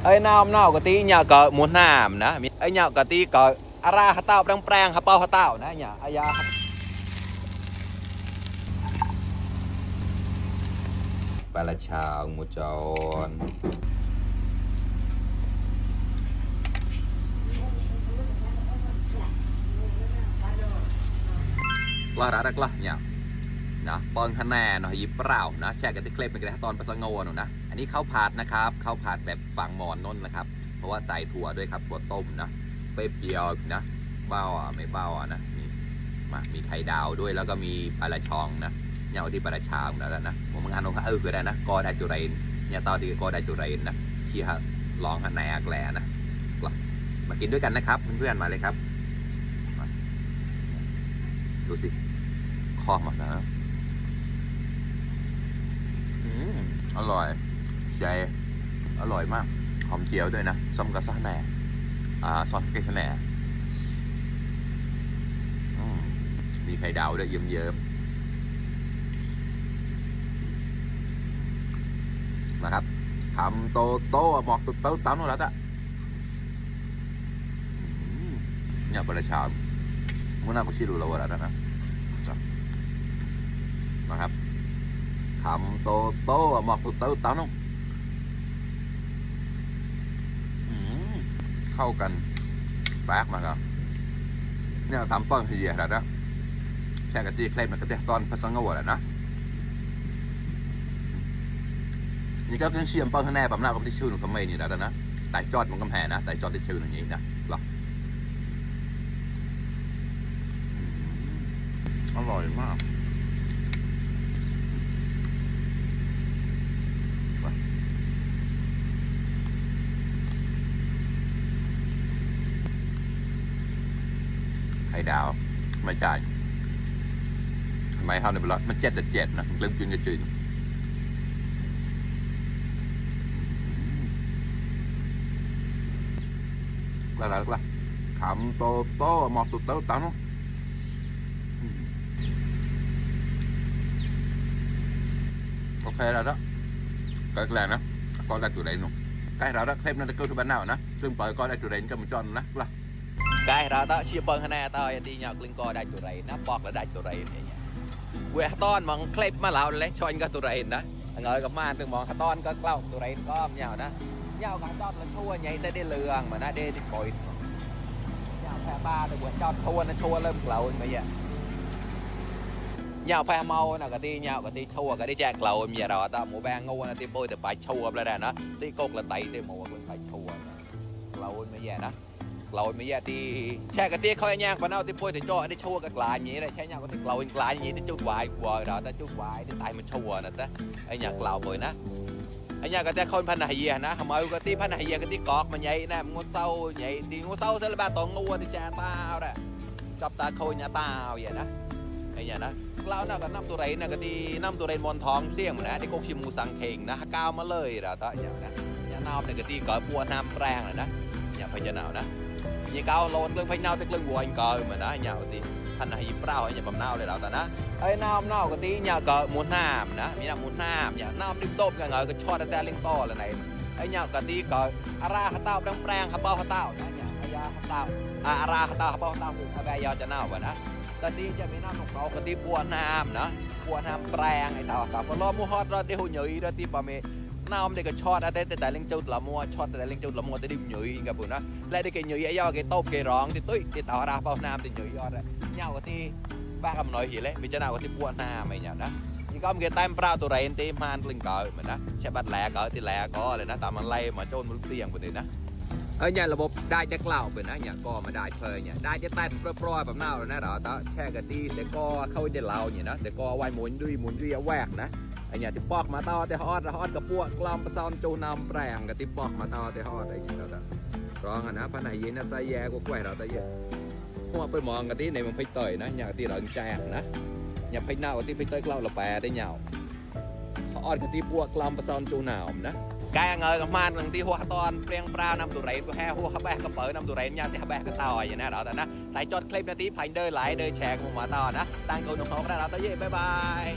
ấy nào cái tí nhà cờ muốn làm nè ấy nhà cái tí cờ ara hạt tao đang prang hạt bao hạt tao nè nhà ai ya bà là chào một tròn là đã đắc là nhàนะปอนคะแนนหน่อยยิบเปล่านะแชร์กันที่เคลปเป็นกระตอนประสงวนนะอันนี้ข้าวผัดนะครับข้าวผัดแบบฝั่งมอนนนนะครับเพราะว่าใส่ถั่วด้วยครับถั่วต้มนะเปรี้ยวนะเบ้าไม่เบ้านะมีไข่ดาวด้วยแล้วก็มีปลาชองนะเงาที่ปลาชามแล้วนะผมงานองค์ก็ได้นะก็ได้จุเรนเนี่ยตอนดีก็ได้จุเรนนะเชียร์ลองคะแนนแกลนะมากินด้วยกันนะครับเพื่อนๆมาเลยครับดูสิคอมานะอร่อยใจอร่อยมากหอมเจียวด้วยนะส้มกับซอสแหน่ซอสเกลือแหน่มีไข่ดาวด้วยเยิ้มๆนะครับทำโตหมอกโตตั้มแล้วจ้ะเนี่ยปลาชามมันน่าจะชิลูเราอะไรนะนะครับทำโตหมอกโตตั้มเข้ากันแป๊กมาครับเนี่ยทำป้อนทีเดียวแล้วนะแช่กะทิเคล็ดมันก็จะตอนผสมกันหมดแล้วนะนี่ก็เป็นเชียมป้อนข้างในแบบหน้าก็ไม่ได้ชื่อหนุ่มกำเมนี่แล้วนะแต่จอดมันกำแพงนะแต่จอดได้ชื่ออย่างนี้นะหรออร่อยมากไข่ดาวไม่จ่ายทำไมเขาในบล็อกมัน7 แต่ 7นะเริ่มจืดจืดแล้วขำโตหมอกโตตั้งโอเคแล้วนะก็แรงนะก็ได้จุดเด่นนู่นใกล้เราแล้วเทปนั้นจะเกิดที่บ้านเรานะซึ่งปล่อยก็ได้จุดเด่นก็มันจอนนะล่ะcái đó ta chia băng này ta đi nhậu linh co đại tụi này nó bọc là đại tụi này nhỉ quẹt ton mong clip mà lão lấy cho anh cái tụi này đó ngồiกับมาtừng mong ton có clau tụi này có nhậu đó nhậu cả ton là thua nhảy tới đi lường mà nó đi thì còi nhậu phe ba được quẹt ton thua lên clau mà vậy nhậu phe mau nào cái đi nhậu cái đi thua cái đi chạy clau mà đó ta mua bang ngu là đi bơi thì phải thua lên đây nó đi cột là tay đi mua cũng phải thua clau mà vậy đóเราไม่ยากที่แช่กะทิเขาย่างปนเอาที่ป่วยที่จ่อที่ชั่วกับกลายอย่างนี้เลยใช่ยังก็ที่เรากลายอย่างนี้ที่จุดวายกลัวเราแต่จุดวายที่ตายมันชั่วนะซะไอ้อย่างเราเลยนะไอ้อย่างก็จะคนพันหายเยียนะทำไมกะทิพันหายเยียกะทิกอกมันใหญ่นะงูเต้าใหญ่ดีงูเต้าเสร็จแล้วบ้าตองงูที่แช่ตาเอาแหละจับตาโคยตาเอาอย่างนะไอ้อย่างนะเราเนี่ยก็น้ำตัวไรเนี่ยกะทิน้ำตัวไรมอนทองเสี่ยงนะที่กชิมูสังเข่งนะก้าวมาเลยเราต่ออย่างนะอย่างน้ำเนี่ยกะทิก่อปัวน้ำแรงเลยนะอย่างพญานาคนะnhư cao lôn lưng phanh nào tức lưng của anh cờ mà nó nhậu thì thành là hiệp rau anh nhà bầm nào để đào ta nó ấy nào cái tí nhà cờ muốn làm đó mi là muốn làm nhà nào đi tôm cả người cái cho ta lên to là này ấy nhà cái tí cờ ara hạt tao đang prang hạt bao hạt tao đó nhà aya hạt tao ara hạt tao hạt bao hạt tao thì bây giờ cho nào vậy đó cái tí cho mi nào nông cái tí buôn nam nữa buôn nam prang ấy tao cả phần lo mua hot rồi đi hồi nhảy rồi tí bà mẹ nào để cái short ở đây tại linh châu là mua short tại linh châu là mua tới đi nhảy gặp bữa đó lại đi cái nhảy ấy do cái tôm cái rong thì tối thì tao ra bao nam thì nhảy do đấy nhau cái ba cầm nói gì đấy vì cho nào cái buôn nam mày nhở đó thì có cái tam prao tụi này thì man linh cờ mình đó sẽ bắt lẹ cờ thì lẹ cóเลยนะตามมันไล่มาโจนมันเสี่ยงไปเลยนะเนี่ยระบบได้จะกล่าวไปนะเนี่ยก็มาได้เพยเนี่ยได้จะแต่งโปรยแบบน่าเลยนะเราต่อแช่กันที่แต่ก็เข้าได้เราเนี่ยนะแต่ก็ไว้หมุนด้วยแหวกนะไอ้เนี่ยที่ปอกมาต่อที่ฮอดกับพวกกลอมประซอนจูนำแปลงกับที่ปอกมาต่อที่ฮอดไอ้เนี่ยเราต่อร้องนะพันไหนยินนะไซแย่ก็แกว่เราต่อเยอะพวกไปมองกันที่ในมันพิเตยนะอย่างที่เราแจกนะอย่างพิเน่ากับที่พิเตยเราแปรได้เหนียวฮอดกับที่พวกกลอมประซอนจูนำนะกายเงยกับมันหนึ่งที่หัวตอนเปลี่ยนปลานำตัวไรตัวแห่หัวแบกกระเป๋านำตัวไรอย่างที่แบกกระต่อยอย่างนี้เราแต่นะแต่จอดคลิปนาทีผ่านเดินไหลเดินแชร์กันมาต่อนะตั้งโกนของเราต่อเย่บ๊ายบาย